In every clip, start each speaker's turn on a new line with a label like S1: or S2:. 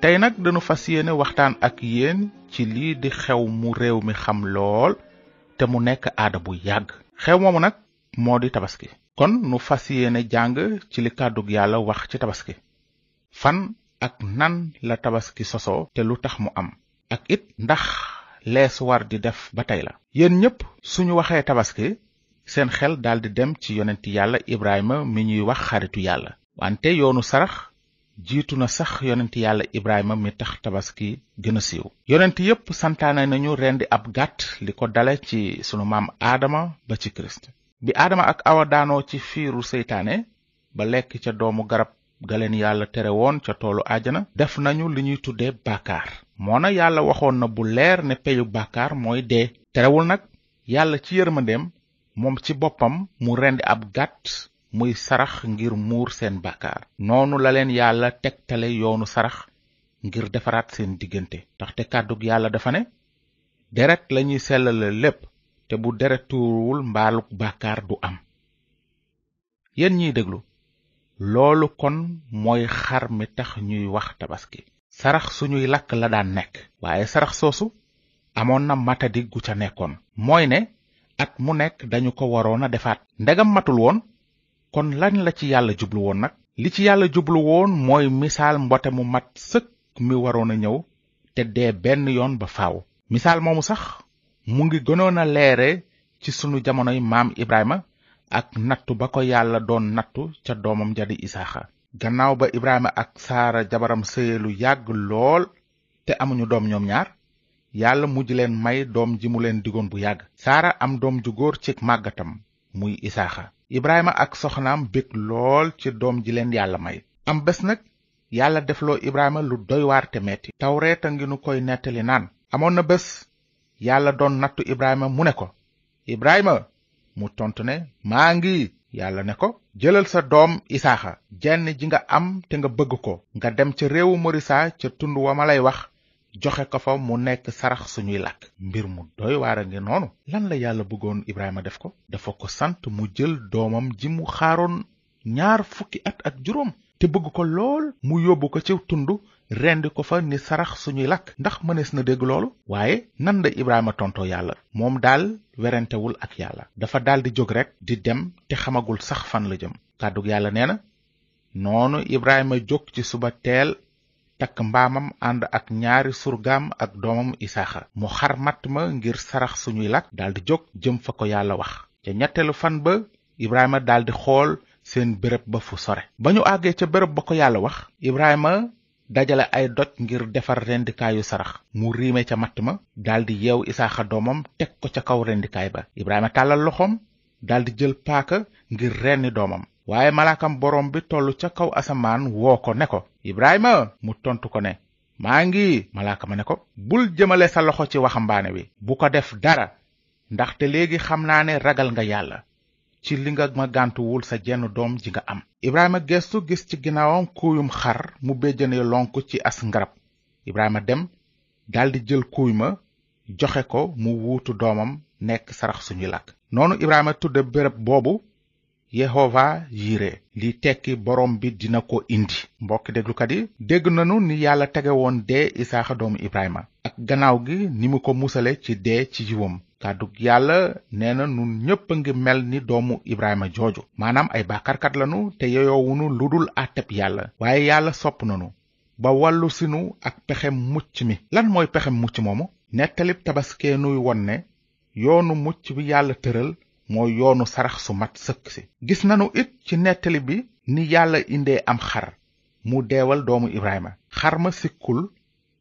S1: tey nag dañu fas yéene waxtaan ak yéen ci lii di xew mu réew mi xam lool te mu nekk aada bu yàgg. xew moomu nag moo di tabaski. kon nu fas yéene jàng ci li kàddug yàlla wax ci tabaski. fan ak nan la tabaski sosoo te lu tax mu am. ak it ndax lees war di def ba tey la. yéen ñépp suñu waxee tabaski seen xel daldi dem ci yonent yàlla Ibrahima mi ñuy wax xaritu yàlla. wante yoonu sarax jiitu na sax yonent yàlla Ibrahima mi tax tabaski gën a siiw. yonent yépp santaane nañu rendi ab gàtt li ko dale ci sunu maam Aadama ba ci Kirist. bi Aadama ak Awa daanoo ci fiiru seytaane ba lekk ca doomu garab ga leen yàlla tere woon ca toolu àjjana def nañu li ñuy tuddee bàkkaar. moona yàlla waxoon na bu leer ne peyu bàkkaar mooy dee. terewul nag yàlla ci yërmandeem moom ci boppam mu rendi ab gàtt muy sarax ngir muur seen bàkkaar. noonu la leen yàlla tegtale yoonu sarax ngir defaraat seen diggante. ndaxte kàddug yàlla dafa ne deret lañuy sellale lépp te bu deret tuuruwul mbaaluk bàkkaar du am. yéen ñiy déglu loolu kon mooy xar mi tax ñuy wax tabaski. sarax suñuy lakk la daan nekk. waaye sarax soosu amoon na matadi gu ca nekkoon. mooy ne at mu nekk dañu ko waroon a defaat. ndegam matul woon kon lan la ci yàlla jublu woon nag. li ci yàlla jublu woon mooy misaal mbote mu mat sëkk mi waroon a ñëw te dee benn yoon ba faaw. misaal moomu sax mu ngi gënoon a leere ci sunu jamonoy maam Ibrahima ak nattu ba ko yàlla doon nattu ca doomam ja di Isaaxa. gannaaw ba Ibrahima ak Saara jabaram sëye lu yàgg lool te amuñu doom ñoom ñaar yàlla mujj leen may doom ji mu leen digoon bu yàgg. Saara am doom ju góor ci màggatam muy Isaaxa. Ibrahima ak soxnaam bég lool ci doom ji leen yàlla may. am bés nag yàlla defloo Ibrahima lu doy waar te metti. Tawreeta ngi nu koy nettali naan amoon na bés yàlla doon nattu Ibrahima mu ne ko Ibrahima mu tontu ne maa ngi. yàlla ne ko jëlal sa doom Isaaxa jenn ji nga am te nga bëgg ko nga dem ca réewu Morisa ca tund wa ma lay wax joxe ko fa mu nekk sarax suñuy làkk. mbir mu doy waar a ngi noonu. lan la yàlla bëggoon Ibrahima def ko. dafa ko sant mu jël doomam ji mu xaaroon 20 fukki at ak juróom te bëgg ko lool mu yóbbu ko ci tund rendi ko fa ni sarax suñuy làkk. ndax mënees na dégg loolu. waaye nan la Ibrahima tontoo yàlla. moom daal werantewul ak yàlla. dafa daldi jóg rekk di dem te xamagul sax fan la jëm. kàddug yàlla nee na noonu Ibrahima jóg ci suba teel takk mbaamam ànd ak 2 surgaam ak doomam Isaaxa. mu xar matt ma ngir sarax suñuy làkk daldi jóg jëm fa ko yàlla wax. ca ñetteelu fan ba Ibrahima daldi xool seen béréb ba fu sore. ba ñu àggee ca béréb ba ko yàlla wax Ibrahima dajale ay doj ngir defar rendikaayu sarax. mu riime ca matt ma daldi yeew Isaaxa doomam teg ko ca kaw rendikaay ba. Ibrahima tàllal loxoom daldi jël paaka ngir renni doomam. waaye malaakam borom bi tollu ca kaw asamaan woo ko ne ko Ibrahima mu tontu ko ne maa ngi. malaaka ma ne ko bul jëmale sa loxo ci waxambaane wi. bu ko def dara ndaxte léegi xam naa ne ragal nga yàlla ci li nga ma gàntuwul sa jenn doom ji nga am. Ibrahima gestu gis ci ginnaawam kuuyum xar mu béjjane lonk ci as ngarab. Ibrahima dem daldi jël kuuy ma joxe ko mu wuutu doomam nekk sarax suñuy làkk. noonu Ibrahima tudde béréb boobu Yehova Yire li tekki borom bi dina ko indi. mbokki déglukat yi dégg nanu ni yàlla tege woon dee Isaaxa doomu Ibrahima ak gannaaw gi ni mu ko musale ci dee ci yiwam. kàddug yàlla nee na nun ñépp a ngi mel ni doomu Ibrahima jooju. maanaam ay bàkkaarkat lanu te yeyoowunu lu dul àtteb yàlla. waaye yàlla sopp nanu ba wàllu sinu ak pexem mucc mi. lan mooy pexem mucc moomu. nettalib tabaskee nuy won ne yoonu mucc bi yàlla tëral mooy yoonu sarax su mat sëkk si. gis nanu it ci nettali bi ni yàlla indee am xar mu deewal doomu Ibrahima. xar ma sikkul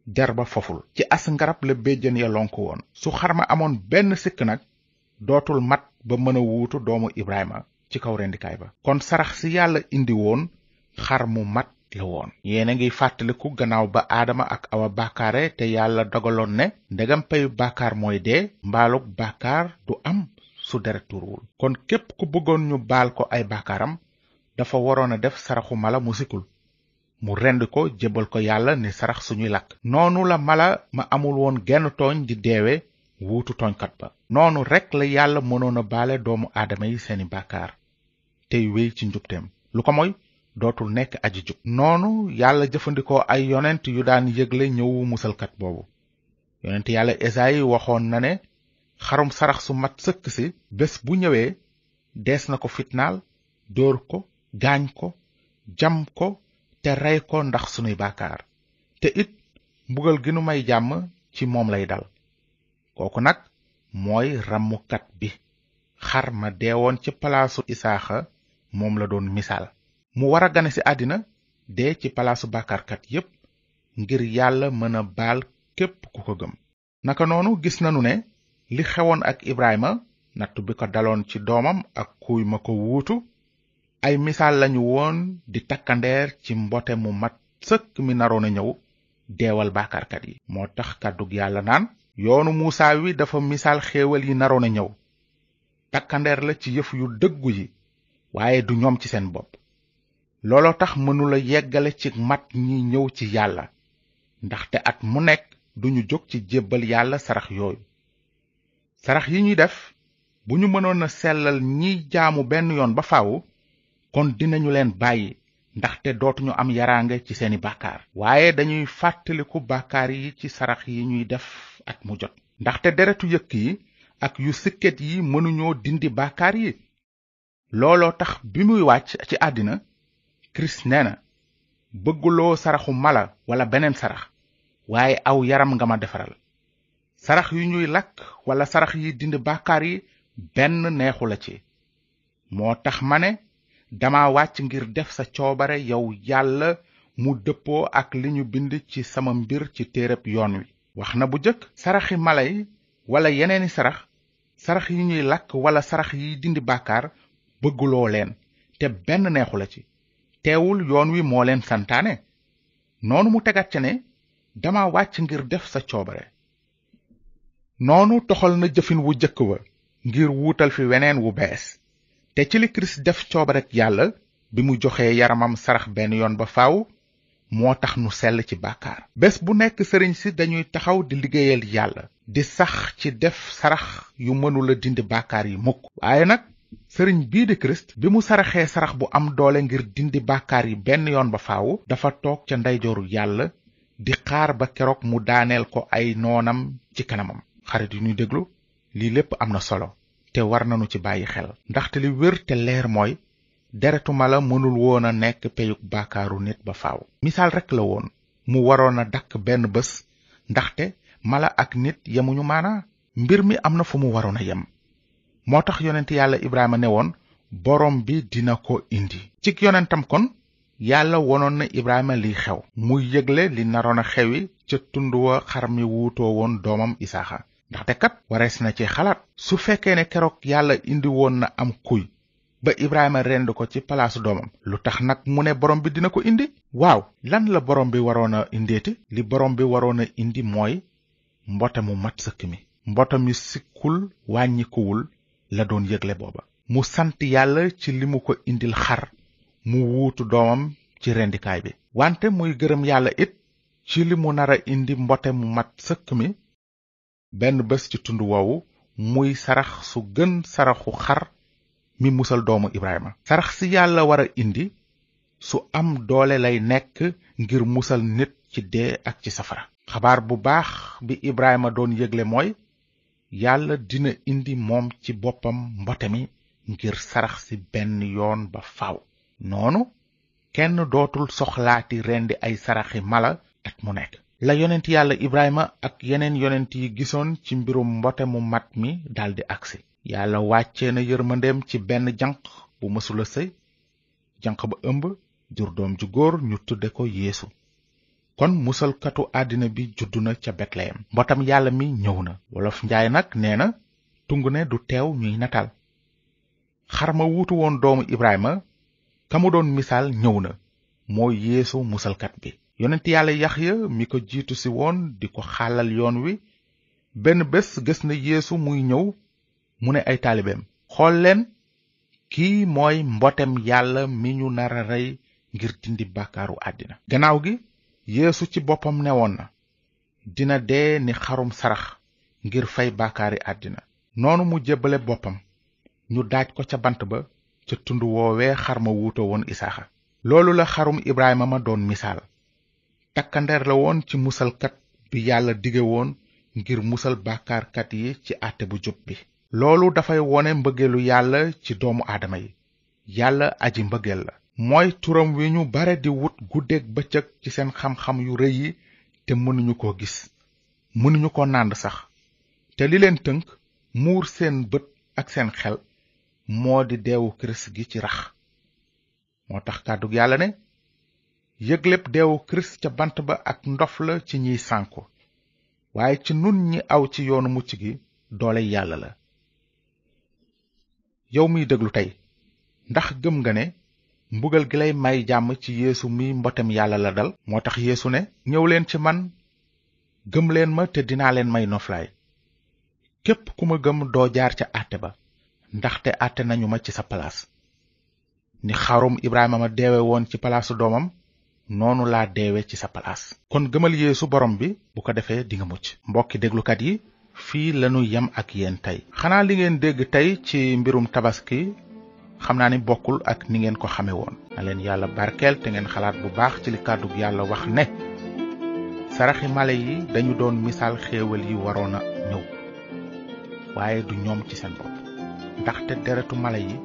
S1: der ba foful. ci as ngarab la béjjën ya lonk woon. su xar ma amoon benn sikk nag dootul mat ba mën a wuutu doomu Ibrahima ci kaw rendikaay ba. kon sarax si yàlla indi woon xar mu mat la woon. yéena ngi fàttaliku gannaaw ba Aadama ak Awa bàkkaare te yàlla dogaloon ne ndegam peyu bàkkaar mooy dee mbaalug bàkkaar du am su deret tuuruwul. kon képp ku bëggoon ñu baal ko ay bàkkaaram dafa waroon a def saraxu mala mu sikkul mu rend ko jébbal ko yàlla ni sarax suñuy làkk. noonu la mala ma amul woon genn tooñ di deewe wuutu tooñkat ba. noonu rekk la yàlla mënoon a baale doomu aadama yi seeni bàkkaar tey wéy ci njubteem. lu ko moy dootul nekk aji jub. noonu yàlla jëfandikoo ay yonent yu daan yëgle ñëwu musalkat boobu. yonent yàlla Esayi waxoon na ne xarum sarax su mat sëkk si bés bu ñëwee dees na ko fitnaal, dóor ko, gaañ ko, jam ko te rey ko ndax sunuy bàkkaar, te it mbugal gi nu may jàmm ci moom lay dal. kooku nag mooy rammukat bi. xar ma deewoon ci palaasu Isaaxa moom la doon misaal. mu war a gane ci àddina dee ci palaasu bàkkaarkat yépp ngir yàlla mën a baal képp ku ko gëm. naka noonu gis nanu ne li xewoon ak Ibrahima, nattu bi ko daloon ci doomam ak kuy ma ko wuutu, ay misaal lañu woon di takkandeer ci mbote mu mat sëkk mi naroon a ñëw deewal bàkkaarkat yi. moo tax kàddug yàlla naan yoonu Muusaa wi dafa misaal xéewal yi naroon a ñëw. takkandeer la ci yëf yu dëggu yi, waaye du ñoom ci seen bopp. looloo tax mënula yeggale ci mat ñi ñëw ci yàlla, ndaxte at mu nekk duñu jóg ci jébbal yàlla sarax yooyu. sarax yi ñuy def bu ñu mënoon a sellal ñiy jaamu benn yoon ba faaw, kon dinañu leen bàyyi, ndaxte dootuñu am yaraange ci seeni bàkkaar. waaye dañuy fàttaliku bàkkaar yi ci sarax yi ñuy def at mu jot, ndaxte deretu yëkk yi ak yu sikket yi mënuñoo dindi bàkkaar yi. looloo tax bi muy wàcc ci àddina, Kirist nee na, bëgguloo saraxu mala wala beneen sarax, waaye aw yaram nga ma defaral. sarax yu ñuy lakk wala sarax yi dindi bàkkaar yi benn neexu la ci. moo tax ma ne dama wàcc ngir def sa coobare yow yàlla mu dëppoo ak li ñu bind ci sama mbir ci téereb yoon wi. wax na bu jëkk saraxi mala yi wala yeneeni sarax yi ñuy lakk wala sarax yi dindi bàkkaar bëgguloo leen, te benn neexu la ci. teewul yoon wi moo leen santaane. noonu mu tegat ca ne dama wàcc ngir def sa coobare. noonu toxal na jëfin wu jëkk wa ngir wuutal fi weneen wu bees. te ci li Kirist def coobarek yàlla bi mu joxee yaramam sarax benn yoon ba faaw, moo tax nu sell ci bàkkaar. bés bu nekk sëriñ si dañuy taxaw di liggéeyal yàlla, di sax ci def sarax yu mënula dindi bàkkaar yi mukk. waaye nag sëriñ bii di Kirist bi mu saraxee sarax bu am doole ngir dindi bàkkaar yi benn yoon ba faaw, dafa toog ca ndeyjooru yàlla di xaar ba keroog mu daaneel ko ay noonam ci kanamam. xarit yu ñuy déglu, lii lépp am na solo te war nañu ci bàyyi xel, ndaxte li wér te leer mooy deretu mala mënul woon a nekk peyug bàkkaaru nit ba faaw. misaal rekk la woon mu waroon a dakk benn bés, ndaxte mala ak nit yemuñu maanaa. mbir mi am na fu mu waroon a yem. moo tax yonent yàlla Ibrahima ne woon borom bi dina ko indi. cig yonentam kon yàlla wonoon na Ibrahima liy xew, muy yëgle li naroon a xewi ca tund wa xar mi wuutoo woon doomam Isaaxa. ndaxte kat warees na ci xalaat, su fekkee ne keroog yàlla indi woon na am kuy ba Ibrahima rend ko ci palaasu doomam, lu tax nag mu ne borom bi dina ko indi? waaw, lan la borom bi waroon a indeeti? li borom bi waroon a indi mooy mbota mu mat sëkk mi. mbota mi sikkul wàññikuwul la doon yëgle booba. mu sant yàlla ci li mu ko indil xar mu wuutu doomam ci rendikaay bi, wante muy gërëm yàlla it ci li mu nara indi mbote mu mat sëkk mi benn bés ci tund woowu, muy sarax su gën saraxu xar mi musal doomu Ibrahima. sarax si yàlla war a indi su am doole lay nekk ngir musal nit ci dee ak ci safara. xabaar bu baax bi Ibrahima doon yëgle mooy yàlla dina indi moom ci boppam mbote mi ngir sarax si benn yoon ba faaw. noonu kenn dootul soxlaati rendi ay saraxi mala at mu nekk. la yonent yàlla Ibrahima ak yeneen yonent yi gisoon ci mbirum mbote mu mat mi daldi agsi. yàlla wàccee na yërmandeem ci benn janq bu mësula sëy. janq ba ëmb jur doom ju góor ñu tudde ko Yeesu. kon musalkatu àddina bi juddu na ca Betleyem. mbotam yàlla mi ñëw na. wolof njaay nag nee na tungu ne du teew ñuy nataal. xar ma wuutu woon doomu Ibrahima ka mu doon misaal ñëw na, mooy Yeesu musalkat bi. yonent yàlla Yaxya mi ko jiitu si woon di ko xàllal yoon wi, benn bés gis na Yeesu muy ñëw, mu ne ay taalibeem, xool leen, kii mooy mbotem yàlla mi ñu nara rey ngir dindi bàkkaaru àddina. gannaaw gi Yeesu ci boppam newoon na dina dee ni xarum sarax ngir fay bàkkaari àddina. noonu mu jébbale boppam, ñu daaj ko ca bant ba ca tund woowee xar ma wuutoo woon Isaaxa. loolu la xarum Ibrahima ma doon misaal. takkandeer la woon ci musalkat bi yàlla dige woon ngir musal bàkkaarkat yi ci àtte bu jub bi. loolu dafay wone mbëggeelu yàlla ci doomu aadama yi. yàlla aji mbëggeel la. mooy turam wi ñu bare di wut guddeeg bëccëg ci seen xam-xam yu rëy yi te mënuñu ko gis, mënuñu ko nànd sax. te li leen tënk muur seen bët ak seen xel moo di deewu kirist gi ci rax. moo tax kàddug yàlla ne, yëgleb deewu kirist ca bant ba ak ndof la ci ñiy sànku, waaye ci nun ñi aw ci yoonu mucc gi doole yàlla la. yow miy déglu tey, ndax gëm nga ne mbugal gi lay may jàmm ci yeesu mi mbotem yàlla la dal? moo tax yeesu ne, ñëw leen ci man, gëm leen ma te dinaa leen may noflaay. képp ku ma gëm doo jaar ca àtte ba, ndaxte àtte nañu ma ci sa palaas. ni xarum Ibrahima ma deewe woon ci palaasu doomam, noonu laa deewe ci sa palaas. kon gëmal yeesu borom bi, bu ko defee dinga mucc. mbokki déglukat yi, fii lanu yem ak yéen tey. xanaa li ngeen dégg tey ci mbirum tabaski xam naa ni bokkul ak ni ngeen ko xame woon. na leen yàlla barkeel te ngeen xalaat bu baax ci li kàddug yàlla wax ne saraxi mala yi dañu doon misaal xéewal yi waroon a ñëw, waaye du ñoom ci seen bopp, ndaxte deretu mala yi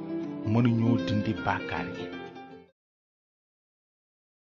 S1: mënuñu dindi bàkkaar yi.